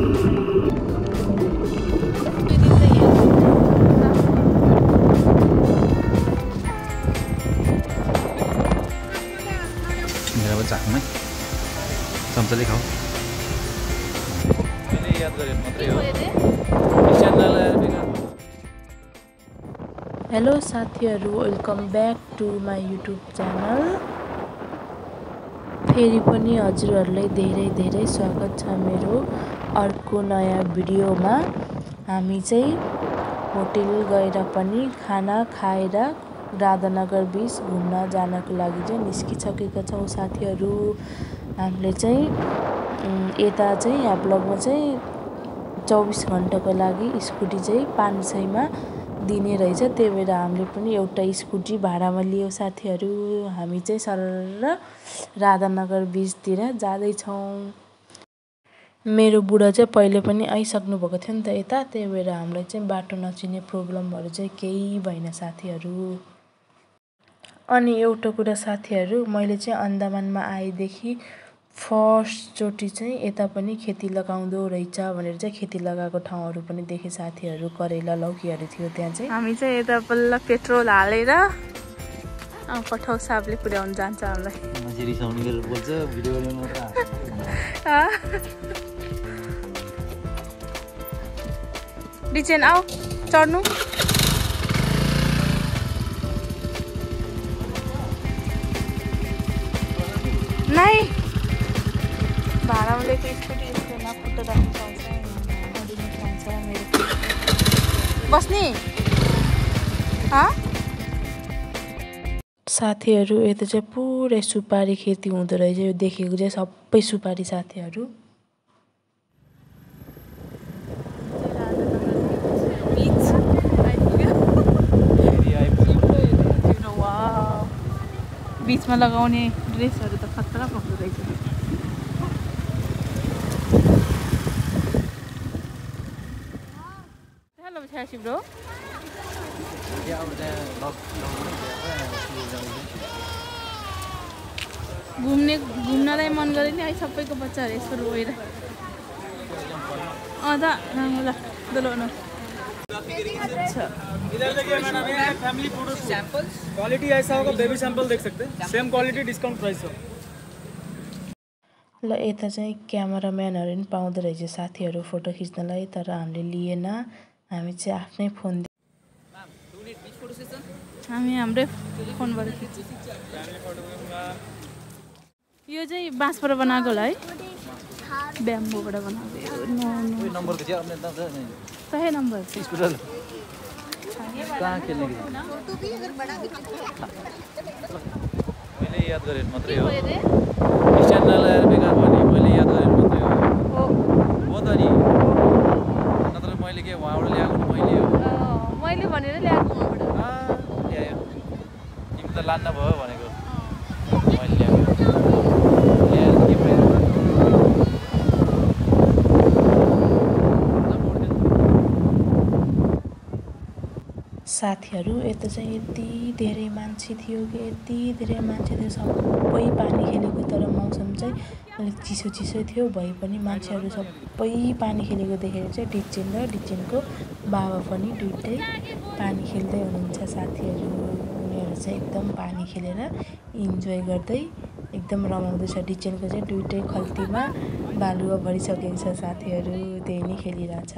मेरा बच्चा में चम्चाले खाऊ मैंने याद गरेँ मात्रै हो हेलो साथीहरु, welcome back to my YouTube channel. फेरि पनि हजुरहरुलाई धेरै धेरै स्वागत छ मेरो अर्को नयाँ भिडियोमा। हामी चाहिँ होटल गएर पनि खाना खाएर राधानगर बीच घुम्न जानको लागि चाहिँ निस्किसकेका छौं साथीहरु। हामीले चाहिँ यता चाहिँ यहाँ ब्लगमा चाहिँ 24 घण्टाको लागि स्कुटी चाहिँ 500 मा दिने रहेछ। त्यही भएर हामीले पनि एउटा स्कुटी भाडामा लियो साथीहरु। हामी चाहिँ सरर राधानगर बीचतिर जाँदै छौं। मेरो बुढा चाहिँ पहिले पनि आइसक्नु भएको थियो नि त यता, त्यही भएर हामीलाई चाहिँ बाटो नचिन्ने प्रब्लमहरु चाहिँ केही भएन साथीहरु। अनि एउटा कुरा साथीहरु, मैले चाहिँ अन्डमानमा आएदेखि फर्स्ट चोटी चाहिँ यता पनि खेती लगाउँदो रहेछ भनेर चाहिँ खेती लगाएको ठाउँहरु पनि देखे साथीहरु। करेला लौकीहरु थियो त्यहाँ चाहिँ। हामी चाहिँ यता बल्ल पेट्रोल हालेर पठाउ साहबले पुर्याउन जान्छ हामीलाई। मान्छे रिसाउने गरेर बोल्छ भिडियो बनाउनु मात्र। डिचेन आऊ चढ्नु। नहीं भाडामा लिएको स्कुटी यसको नफुट्दो राख्नु पाउँछ, अडिनु पाउँछ मेरो बस्ने। साथीहरु यता चाहिँ पुरै सुपारी खेती हुँदो रहेछ। यो देखेको चाहिँ सबै सुपारी साथीहरु। बीचमा लगाउने ड्रेसहरु त खतरा पक्दो रहेछ। हेलो छ्यासी ब्रो। घुम्नलाई मन गरे नि अहिले सबैको बच्चाहरु यसो रोएर। दा राम्रो लाग्दो ल। इधर देखिए मैडम, ये फैमिली फोटो सैंपल्स क्वालिटी ऐसा होगा, बेबी सैंपल देख सकते हैं, सेम क्वालिटी डिस्काउंट प्राइस हो। ल यता चाहिँ क्यामेराम्यानहरु पनि पाउँदो रहेछ साथीहरु फोटो खिच्नलाई, तर हामीले लिएन। हामी चाहिँ आफ्नै फोन हामी हाम्रै फोनबाट खिच्छु। यो चाहिँ बाँसबाट बनाएको होला है, ब्याम्बोबाट बनाएको। नम्बर दिया आपने एकदम सही नम्बर स्कूटर कहाँ खेल्ने कि मैले याद गरेँ मात्रै हो। स्ट्यान्ड नलाएर बेकार भयो नि, मैले याद गरेँ मात्रै हो। हो त नि, नत्र मैले के वहाँबाट ल्याएको मैले हो। मैले भनेर ल्याएको वहाँबाट ल्यायो। तिमी त लान्न भयो भनेको मैले ल्याएको। साथीहरु यता चाहिँ यति धेरै मान्छे थियो कि यति धेरै मान्छे थियो, सबै पानी खेलेको। तर मौसम चाहिँ अलिक चिसो चिसो थियो, भए पनि मान्छेहरु सबै पानी खेलेको देखेर चाहिँ डिचेन र डिचेनको बाबा पनि दुईटै पानी खेल्दै हुनुहुन्छ साथीहरु। उनीहरु चाहिँ एकदम पानी खेलेर इन्जोय गर्दै एकदम रमाउँदै छ। डिचेनको चाहिँ दुईटै खल्तीमा बालुवा भरिसकेको छ साथीहरु, त्यही नै खेलिरहेछ।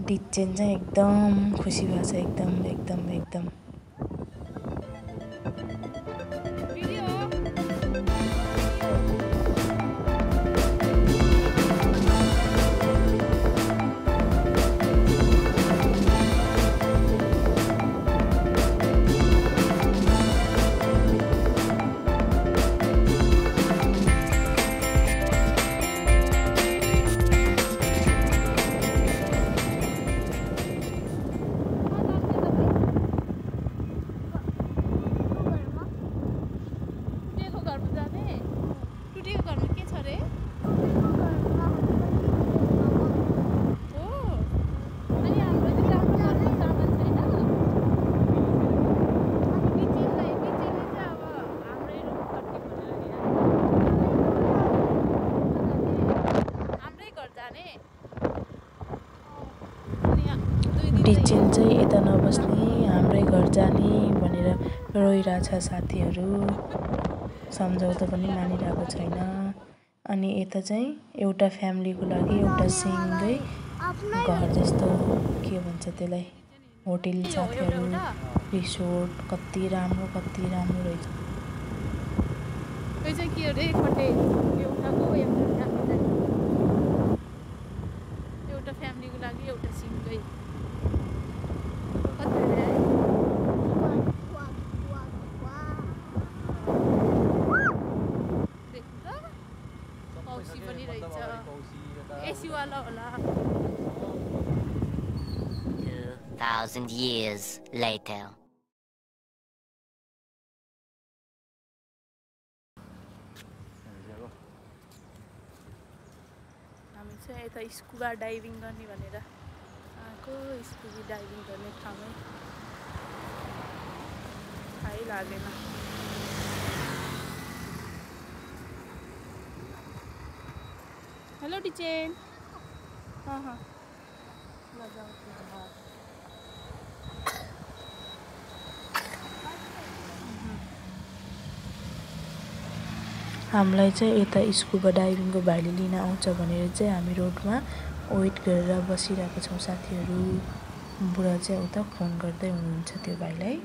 डिचेन चाहिँ एकदम खुसी भएको छ, एकदम एकदम एकदम। घर जाने डिचेन चाहिँ यता नबस्ने हाम्रै घर जाने भनेर रोइरहेछ साथीहरू। सम्झाउँदा पनि मानिरहेको छैन। अनि यता चाहिँ एउटा फ्यामिलीको लागि एउटा सिँगै घर जस्तो के भन्छ त्यसलाई होटेल साथीहरू रिसोर्ट कति राम्रो रहेछ। यो चाहिँ के अरे एकपट्टि एउटाको एउटा फ्यामिलीको लागि एउटा सिँगै औसी पनि रहेछ एसीवाला होला। 2,000 years later. हामी चाहिँ यता स्कुबा डाइभिङ गर्ने भनेर आएको। स्कुबी डाइभिङ गर्ने ठाउँमै थाहै लागेन। हेलो डिचेन। हामीलाई चाहिँ यता स्कुबा डाइभिङको भाइले लिन आउँछ भनेर चाहिँ हामी रोडमा वेट गरेर बसिरहेको छौँ साथीहरू। बुढा चाहिँ उता फोन गर्दै हुनुहुन्छ त्यो भाइलाई।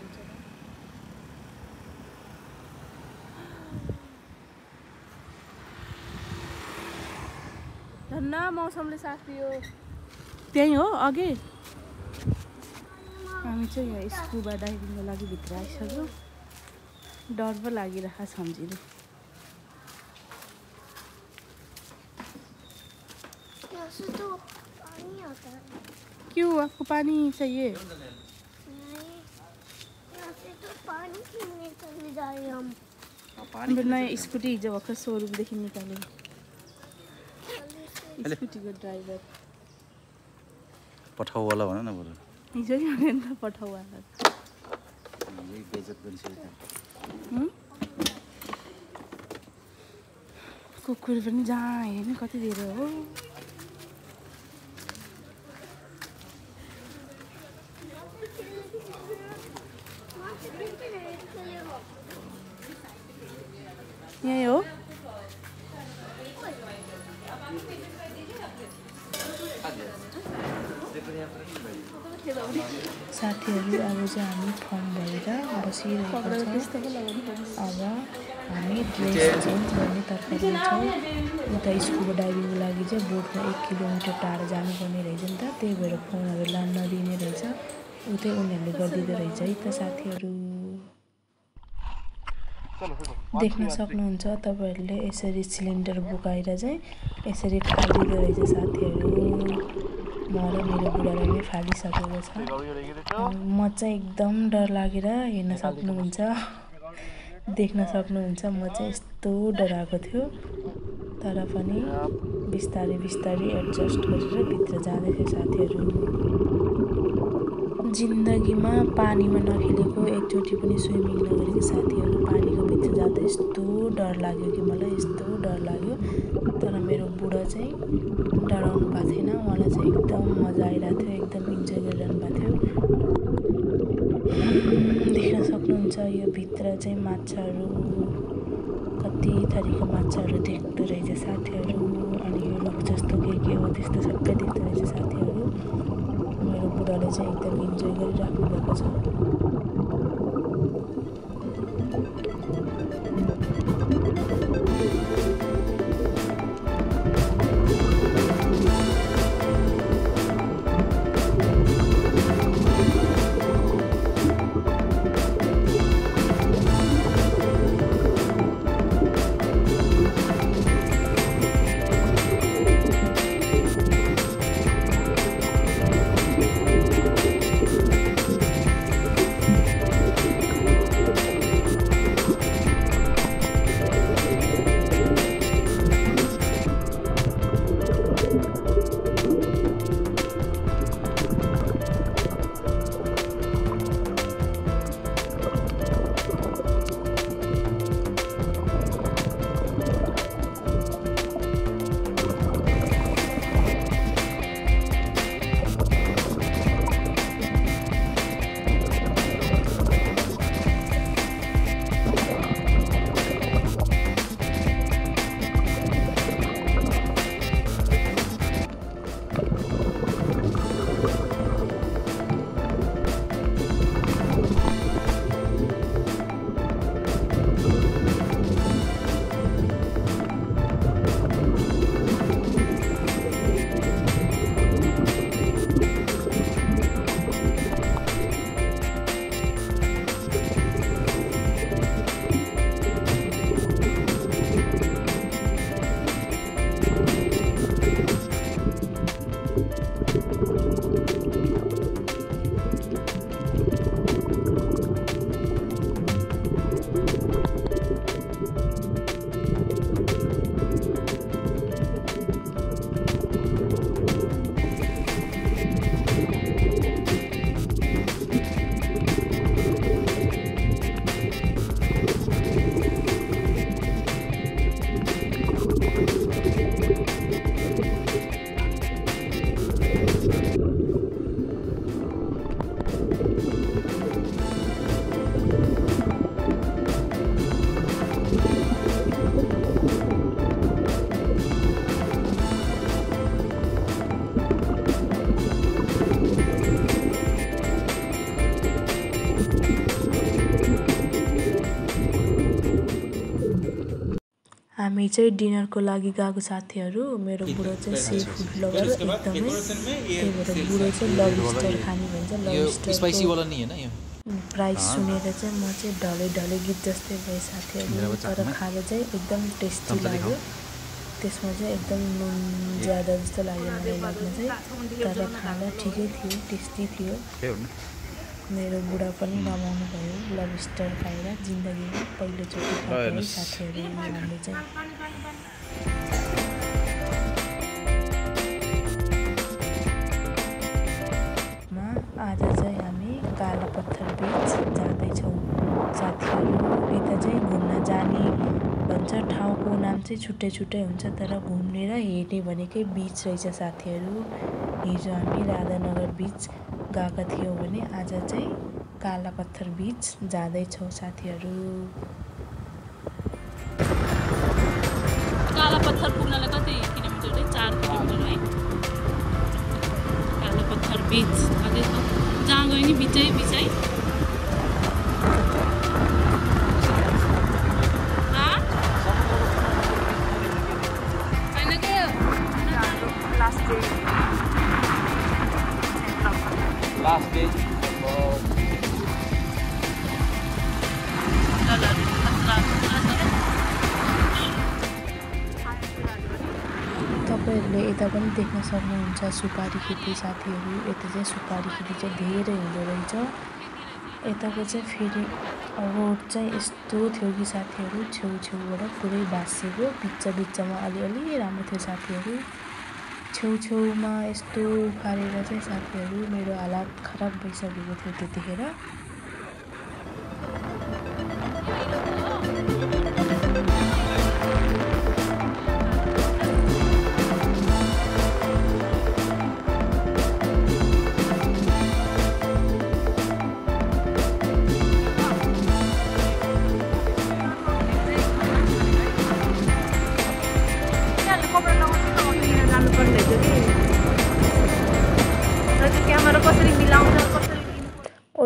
धन्ना मौसमले साथ दियो। त्यही हो अघि हामी चाहिँ यहाँ स्कुबा डाइभिङको लागि भित्र आइसक्यौँ। डर पो लागिरहेको छ सम्झिँदै। क्यों आपको पानी चाहिए? हाम्रो नयाँ स्कुटी हिजो भर्खर सोरुमदेखि निकाल्यो। स्कुटीको ड्राइभर पठाउवाला भन न बरु। हिजो नि भने नि त पठाउवाला। कुकुर पनि जहाँ हेर्ने कति धेरै हो। यही हो साथीहरू। अब चाहिँ हामी फर्म भरेर बसिरहेको छौँ। अब हामी ड्रेस चेन्ज गर्ने तर्फमा छौँ। उता स्कुबा डाइभिङको लागि चाहिँ बोटमा 1 किलोमिटर टाढा जानुपर्ने रहेछ नि त। त्यही भएर फोनहरू लान नदिने रहेछ। उतै उनीहरूले गरिदिँदो रहेछ है त साथीहरू। देख्न सक्नुहुन्छ तपाईँहरूले यसरी सिलिन्डर बोकाएर चाहिँ यसरी फालिदिँदो रहेछ साथीहरू। म र मेरो बुढाले नै फालिसकेको छ। म चाहिँ एकदम डर लागेर हेर्न सक्नुहुन्छ देख्न सक्नुहुन्छ। म चाहिँ यस्तो डराएको थियो तर पनि बिस्तारै एडजस्ट गरेर भित्र जाँदैथ्यो साथीहरू। जिन्दगीमा पानीमा नखेलेको एकचोटि पनि स्विमिङ नगरेको साथीहरू। पानीको भित्र जाँदा यस्तो डर लाग्यो कि मलाई यस्तो डर लाग्यो। तर मेरो बुढा चाहिँ डराउनु भएको थिएन। उहाँलाई चाहिँ एकदम मजा आइरहेको थियो। एकदम इन्जोय गरिरहनु भएको थियो। देख्न सक्नुहुन्छ यो भित्र चाहिँ माछाहरू कति थरीको माछाहरू देख्दो रहेछ साथीहरू। अनि यो रुख जस्तो के हो त्यस्तो सबै देख्दो रहेछ साथीहरू। मेरो बुढाले चाहिँ एकदम इन्जोय गरिराख्नु भएको छ। हामी चाहिँ डिनरको लागि गएको साथीहरू। मेरो बुढो चाहिँ सी फुड लभर एकदमै, त्यही भएर बुढो चाहिँ लबस्टर खाने भन्छ। लबस्टर प्राइस सुनेर चाहिँ म चाहिँ ढले गीत जस्तै भए साथीहरू। तर खाएर चाहिँ एकदम टेस्टी लाग्यो। त्यसमा चाहिँ एकदम नुन ज्यादा जस्तो लाग्यो मलाई लाग्न चाहिँ, तर खाना ठिकै थियो, टेस्टी थियो। मेरो बुढा पनि रमाउनु भयो लबस्टर खाएर। जिन्दगीमा पहिलोचोटि खाएको साथीहरू हामीले चाहिँ। आज चाहिँ हामी काला पत्थर बीच जाँदैछौँ साथीहरू। यता चाहिँ घुम्न जाने भन्छ, ठाउँको नाम चाहिँ छुट्टै छुट्टै हुन्छ, तर घुम्ने र हेर्ने भनेकै बीच रहेछ साथीहरू। हिजो हामी राधानगर बीच गएका थियौँ भने आज चाहिँ काला पत्थर बीच जाँदैछौँ साथीहरू। काला पत्थर पुग्नलाई कति किलोमिटर है? 4 किलोमिटर है। काला पत्थर बीच जहाँ गयो नि बिचै बिचै। लास्ट डे तपाईँहरूले यता पनि देख्न सक्नुहुन्छ सुपारी खेती साथीहरू। यता चाहिँ सुपारी खेती चाहिँ धेरै हुँदो रहेछ। यताको चाहिँ फेरि रोड चाहिँ यस्तो थियो कि साथीहरू, छेउछेउबाट पुरै भाँसिएको, बिचमा अलिअलि राम्रो थियो साथीहरू। छेउछेउमा यस्तो उखालेर चाहिँ साथीहरू मेरो हालत खराब भइसकेको थियो त्यतिखेर।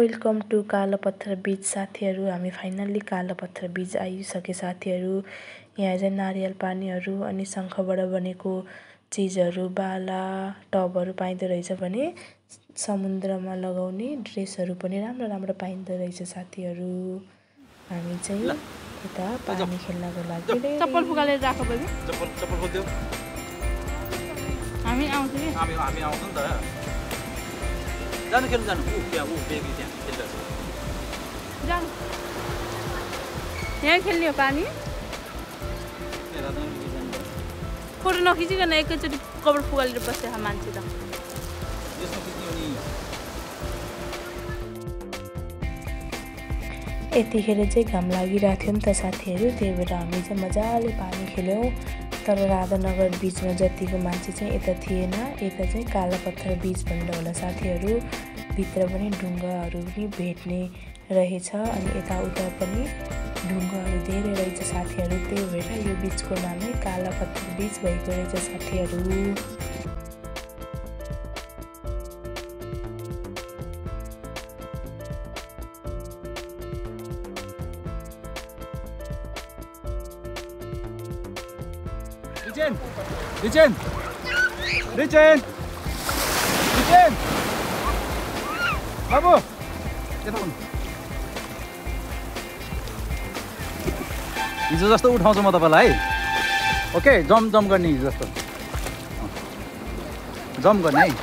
वेलकम टु काला पत्थर बीच साथीहरू। हामी फाइनल्ली काला पत्थर बीच आइसके साथीहरू। यहाँ चाहिँ नारियल पानीहरू अनि शङ्खबाट बनेको चिजहरू, बाला टबहरू पाइँदो रहेछ भने समुद्रमा लगाउने ड्रेसहरू पनि राम्रो राम्रो पाइँदो रहेछ साथीहरू। हामी चाहिँ यता पानी खेल्नको लागि चप्पल फुकालेर राख बबी। चप्पल खोल्दियो। हामी आउँछौँ नि। हामी आउँछौँ नि त। जानु खेल्नु जानु। त्यहाँ बेबी त्यहाँ खेल्छ। जानु। यहाँ खेल्ने हो पानी। फोटो नखिचिकन एकैचोटि कपडा फुकालेर बस्छ मान्छे त। यतिखेर चाहिँ घाम लागिरहेको थियो नि त साथीहरू, त्यही भएर हामी चाहिँ मजाले पानी खेल्यौँ। तर राधानगर बिचमा जतिको मान्छे चाहिँ यता थिएन। यता चाहिँ काला पत्थर बीच भन्दा होला साथीहरू। भित्र पनि ढुङ्गाहरू पनि भेट्ने रहेछ अनि यताउता पनि ढुङ्गाहरू धेरै रहेछ साथीहरू। त्यही भएर यो बिचको नामै काला पत्थर बीच भएको रहेछ साथीहरू। रिचेन बाबु हिजो जस्तो उठाउँछु म तपाईँलाई है। ओके जम्प गर्ने हिजो जस्तो जम्प गर्ने है।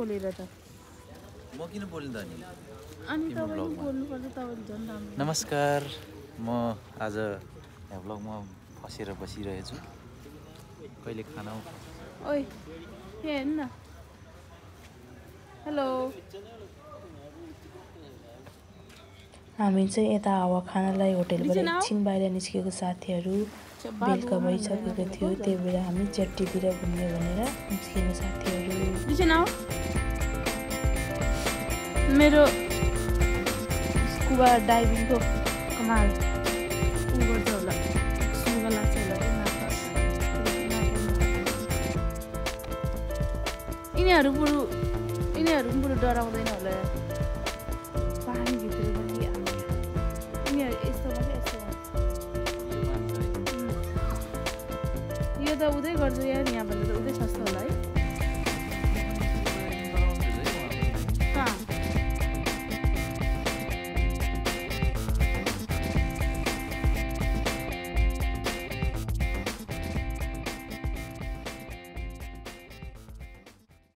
खोलेर त म किन बोलिँदा नि अनि तपाईँ बोल्नुपर्छ तपाईँले झन् राम्रो नमस्कार म आज यहाँ ब्लगमा फसेर बसिरहेको छु कहिले खाना ओइ हेर्नु न हेलो हामी चाहिँ यता हावाखानालाई होटेलबाट एकछिन बाहिर निस्केको साथीहरू बेलुका भइसकेको थियो त्यही भएर हामी चट्टीतिर घुम्ने भनेर निस्केको साथीहरू मेरो स्कुबा डाइभिङको कमाल गर्छ होला स्कुबा लाग्छ होला यिनीहरू बरु डराउँदैन होला पानीभित्र पनि यिनीहरू यस्तो यो त उतै गर्छ यार यहाँभन्दा त उतै सस्तो होला है